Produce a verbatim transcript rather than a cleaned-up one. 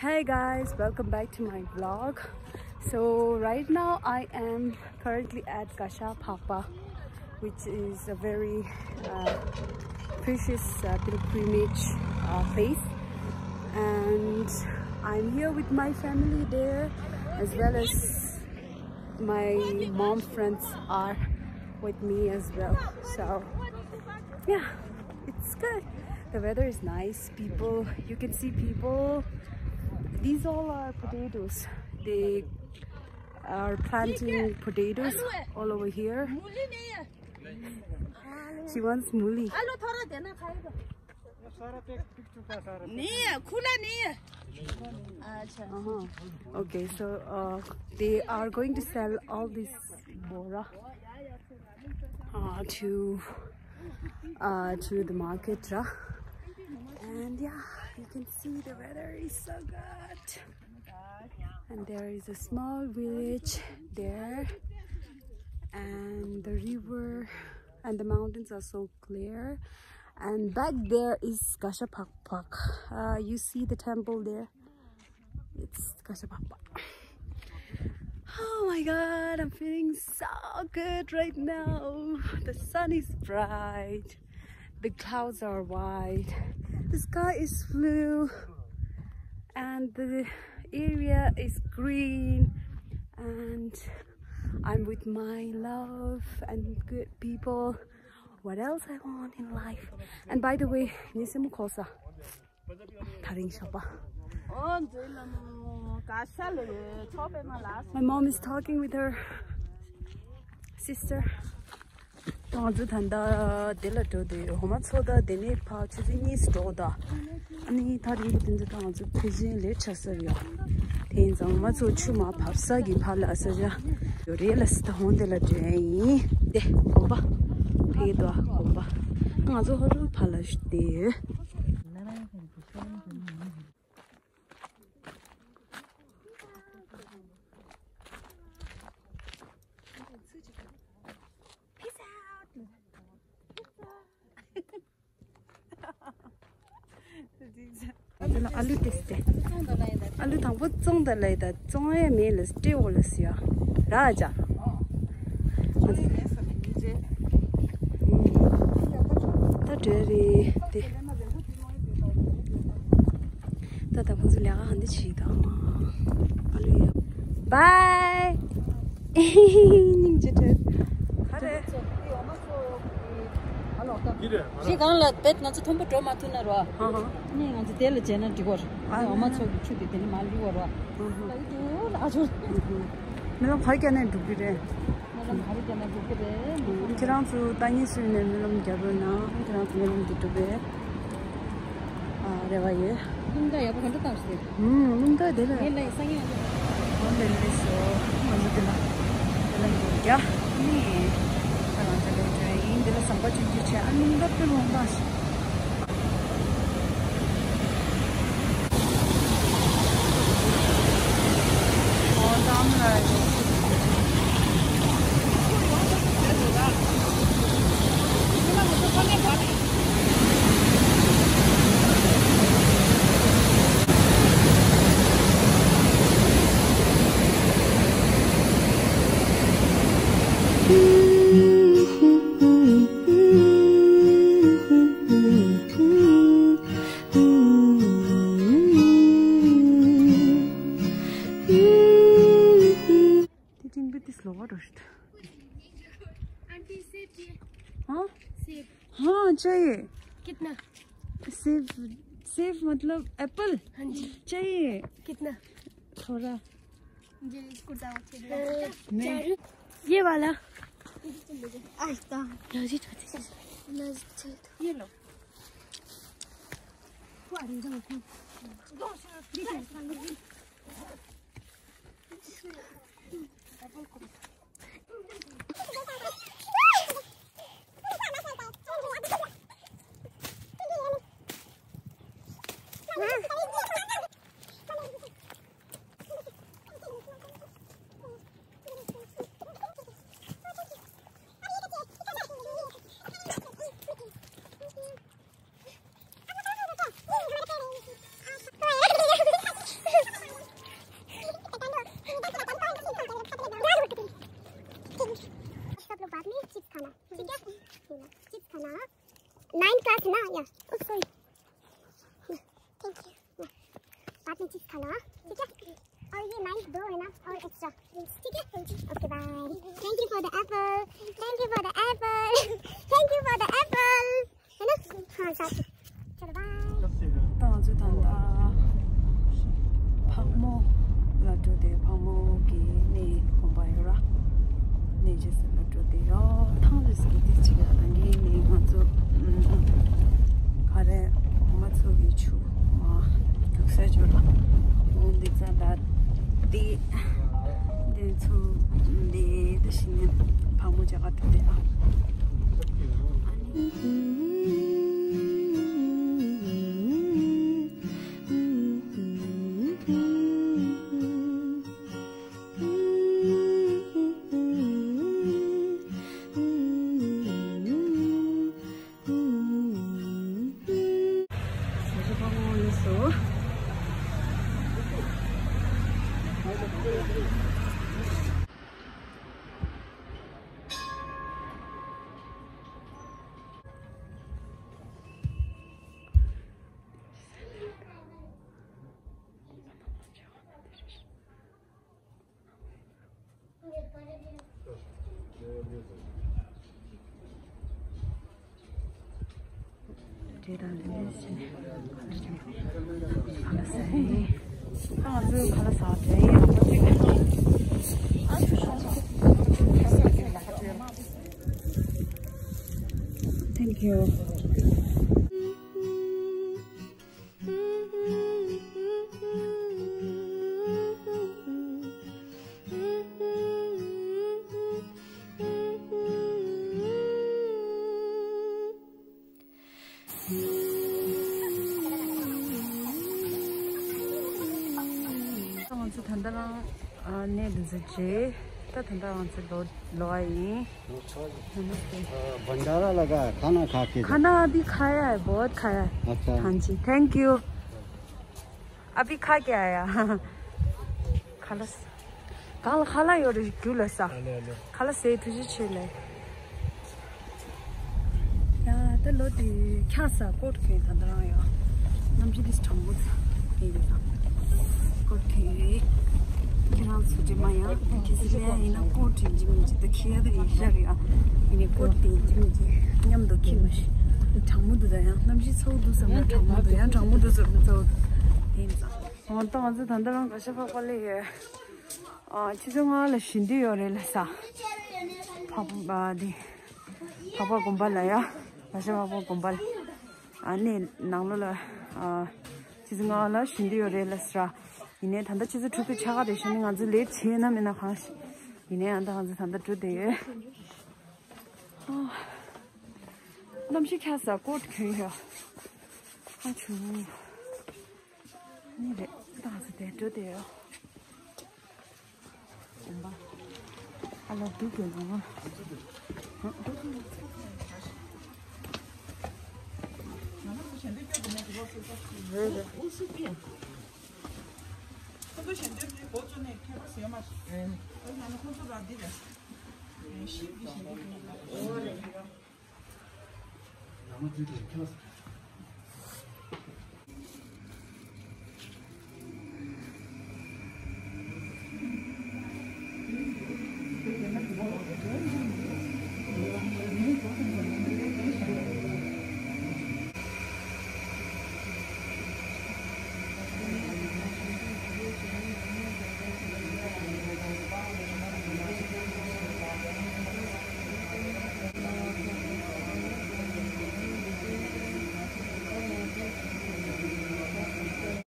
Hey guys, welcome back to my vlog. So right now I am currently at Kasha Phakpa, which is a very uh, precious uh, pilgrimage uh, place, and I'm here with my family there, as well as my mom friends are with me as well. So yeah, it's good. The weather is nice. People, you can see people. These all are potatoes. They are planting potatoes all over here. She wants muli. नहीं है, खुला नहीं है। अच्छा। Uh-huh. Okay, so uh, they are going to sell all this bora uh, to uh, to the market, uh, and yeah, you can see the weather is so good. And there is a small village there, and the river and the mountains are so clear. And back there is Kasha Phakpak. Uh, you see the temple there? It's Kasha Phakpak. Oh my god, I'm feeling so good right now. The sun is bright. The clouds are white. The sky is blue. And the area is green. And I'm with my love and good people. What else I want in life? And by the way, nisemu kosa. Taring shapa. Oh, my mom is talking with her sister. ང་ཚོ་ད་ལྟ་དེ་ལ་འགྲོ་དུས་འོ་མ་ཚོ་ད་དེ་ནས་ཕར་ཆུ་ཚོད་གཉིས་འགྲོ་ད། ཨ་ནི་ད་རིང་གི་དེ་ཚོ་ད་ང་ཚོ་ཕལ་ཆེར་ལེཊ་ཆགས་ས་རེད་ཡ། དེ་ཡིན་ཙང་འོ་མ་ཚོ་ཆུ་མར་བབས་ས་གི་ཕར་ལ་ས་ཆ་ཡོད་རེད་ལ་སི་ད་ཧོང་དེ་ལ་འགྲོ་ཡ་ཡིན། དེ་དགོན་པ་ཕ་གི་དོ་དགོན་པ། ང་ཚོ་ཧོ་ཊེལ་ཕར་ལ་བསྡད་ཡོད། Peace out. ཨ་ལུ་ཏེ་སྟེ། ཨ་ལུ་དང་པོ་བཙོང་ད་ལ་ཡི་ད་བཙོང་ཡ་མེད་ལ་སྤྲེའུ་ལ་སི་ཡ། ར་ཅག་ད་འདྲ་རེད་དེ། ད་ད་ཁོང་ཚོ་ལས་ཀ་ག་འདྲ་བྱེད་དང་། ཨ་ལུ་ཡ། བའི། སྙིང་རྗེ་ཐོན། ག་རེ། རི་སྒང་ལ་བེད་ང་ཚོ་མཐོན་པོ་འགྲོ་མ་ཐུབ་ན་རོ། ཧ་ཧ། ནི་ང་ཚོ་དེ་ལ་མཇལ་ན་འགྲིག་གོ། ཨ་འོ་མ་ཚོ་གི་ཆུ་དེ་དེ་ནི་མ་ལུས་བ་རོ། ཨ་ཧ། ལ་ཡི་དུ་ལ་ཨ་ཆོ། རྨི་ལམ་ག་རེ་བརྒྱབ་ནས་འགྲུབ་ཀྱི་རེད། རྨི་ལམ་ག་རེ་བརྒྱབ་ན་འགྲུབ་ཀྱི་རེད། ཁྱེད་རང་ཚོ་ལྟ་ཉན་སུ་ཡིན་ནས་རྨི་ལམ་བརྒྱབ་རོགས་གནང་། ཁྱེད་རང་ཚོ་རྨི་ལམ་དེ་འགྲུབ་པས། ཨ་རེ་བ་ཡོད། རླུང་རྟ་ཡག་པོ་ག་འདྲ་བཏང་ཟེར། ཧུམ། རླུང་རྟ་དེ་ལ། ངས་ལ་ཡི་སང་ཉིན་ང་ཚོ། ཧོན་དེ་ལས་སོ། ང་ཚོ་དེ་ལ་དེ་ལ་འགྲོ་རྒྱ་ནི། ཁ་ལང་ཚ་ལོ་འགྲོ་ཡིན། དེ་ལ་ཟམ་པ་ཆུང་ཆུང་བྱས། ཨ་རླུང་རྟ་དཔེ་མང་པ་ཞིག आंटी, सेब दिए। हाँ? सेब। हाँ, चाहिए। कितना? सेब, सेब मतलब एप्पल? हाँ जी। चाहिए। कितना? थोड़ा। ये कुर्ता उठे दिया। नहीं। ये वाला। आस्ता। ये लो। ना, या। Oops, sorry। Thank you। बाद में चिप्स खाना, हाँ? ठीक है? और ये नाइस दो है ना, और एक्स्ट्रा। ठीक है? Okay, bye. Thank you for the apple। Thank you for the apple। Thank you for the apple। है ना? हाँ, साथ में। चलो, बाय। ད་ང་ཚོས་ད་ལྟ་ཕག་མོ་ལ་འགྲོ་དེ། ཕག་མོ་གི་གནས་དགོན་པ་ཡོད་ར། གནས་རྗེས་སུ་ལ་འགྲོ་དེ་ཡོད། ཐང་རེས་ཀྱི་དེ་ཅིག་ཡ། ད་ངའི་ནི་ང་ཚོ་ག་རེ་གོང་མ་ཚོ་གི་ཆུ་མ་རྒྱུག་ས་ཅོ་ར། འོ་འདི་ཙ་ད་དེ་འདི་ཚོ་འདི་ད་ཤི་ནས་ཕག་མོ་ཅག་ག་འགྲོ་དེ་ཨ། Thank you. ང་ཚོ་ད་ལྟ་རང་གནས་འདི་ཚོ་བརྗེས། ད་ད་ལྟ་ང་ཚོ་ལོ་ལོ་བ་ཡིན། भंडारा लगा है, खाना खा के जाओ। खाना अभी खाया है, बहुत खाया है। अच्छा। हाँ जी, thank you। अभी खा के आया। खा ल स। གང་ལ་ཁ་ལག་ཡོད་རེད་རྒྱུ་ལ་ས། ཨ་ལེ་ཨ་ལེ། ཁ་ལག་ཟས་ཐུགས་རྗེ་ཆེ་ལེ། ཡ་ད་ལོ་དེ་ཁྱག་ས་ཀོ་ཊི་གྱོན། ད་ད་རང་ཡ་གནམ་གཤིས་དེ་གྲང་མོ་ཚ་དེ་ཡོད་ས་ཀོ་ཊི་གྱོན་རེད། ཁྱེད་རང་ཚོ་དེ་མ་ཡ་ཁྱེད་ཚོ་ལ་ཡིན་ན་ཀོ་ཊི་གྱོན་གྱི་མིན་གྱི། ད་ཁྱེད་ཡ་ད་ཡིན་ཤག་རེད་ཨ། ཡིན་ནའི་ཀོ་ཊི་གྱོན་གྱི་མཉམ་དུ་ཁྱེད་མ་ཤི། གྲང་མོ་འདུག་ད་ཡང་གནམ་གཤིས་ཚ་བོ་འདུག་བསམ་ན་གྲང་མོ་འདུག་ཡང་གྲང་མོ་འདུག་བསམ་ན་ཚ་བོ་འདུག་དེ་ཡིན་ཙང་། འོ་ད་ང་ཚོ་ད་ལྟ་རང་ག་ཤ་ཕག་པ་ལ་ཡོད། ཨ་ཆུ་ཚོད་ལྔ་ལ་བཞུད་འདོད་ཡོད་རེད་ལ་ས། ཕག་པ་འདི། ཕག་པ་དགོན་པ་ལ་ཡ། ག་ཤ་ཕག་པ་དགོན་པ་ལ། ཨ་ནི་ནང་ལོགས་ལ། ཨ་ཆུ་ཚོད་ལྔ་ལ་བཞུད་འདོད་ཡོད་རེད་ལ་ས། ཡིན་ནའི་ད་ལྟ་ཆུ་ཚོད་དྲུག་ཏུ་ཆགས་ཀ་རེད་ཤག་ནི་ང་ཚོ་ལེ་ཊི་བྱས་ན་མིན་ན་གང་ཤེས། ཡིན་ནའི་ཨ་ད་ང་ཚོ་ད་ལྟ་འགྲོ་བསྡད་ཡོད། ཨ་གནམ་གཤིས་ཁྱག་ས་ཀོ་ཊི་གྱོན་ཡོད། ཨ་ཆུ། ནི་རེད། ད་ང་ཚོ་དེ་འགྲོ་བསྡད་ཡོད། ཨ་ལ་སྡུག་གི་ལ། རེད་རེད། ཁོ་ཚོ་གཞན་དོན་དེ་འགོ་བཙུགས་ནས་ཁྱད་པར་ཟེར་མ་ཞིག་ཨེ། ཨ་ན་ཁོ་ཚོ་ར་འདི་རེད། ཤིབ་ཀྱི་གཞན་དོན་དེ་འགོ་རེད།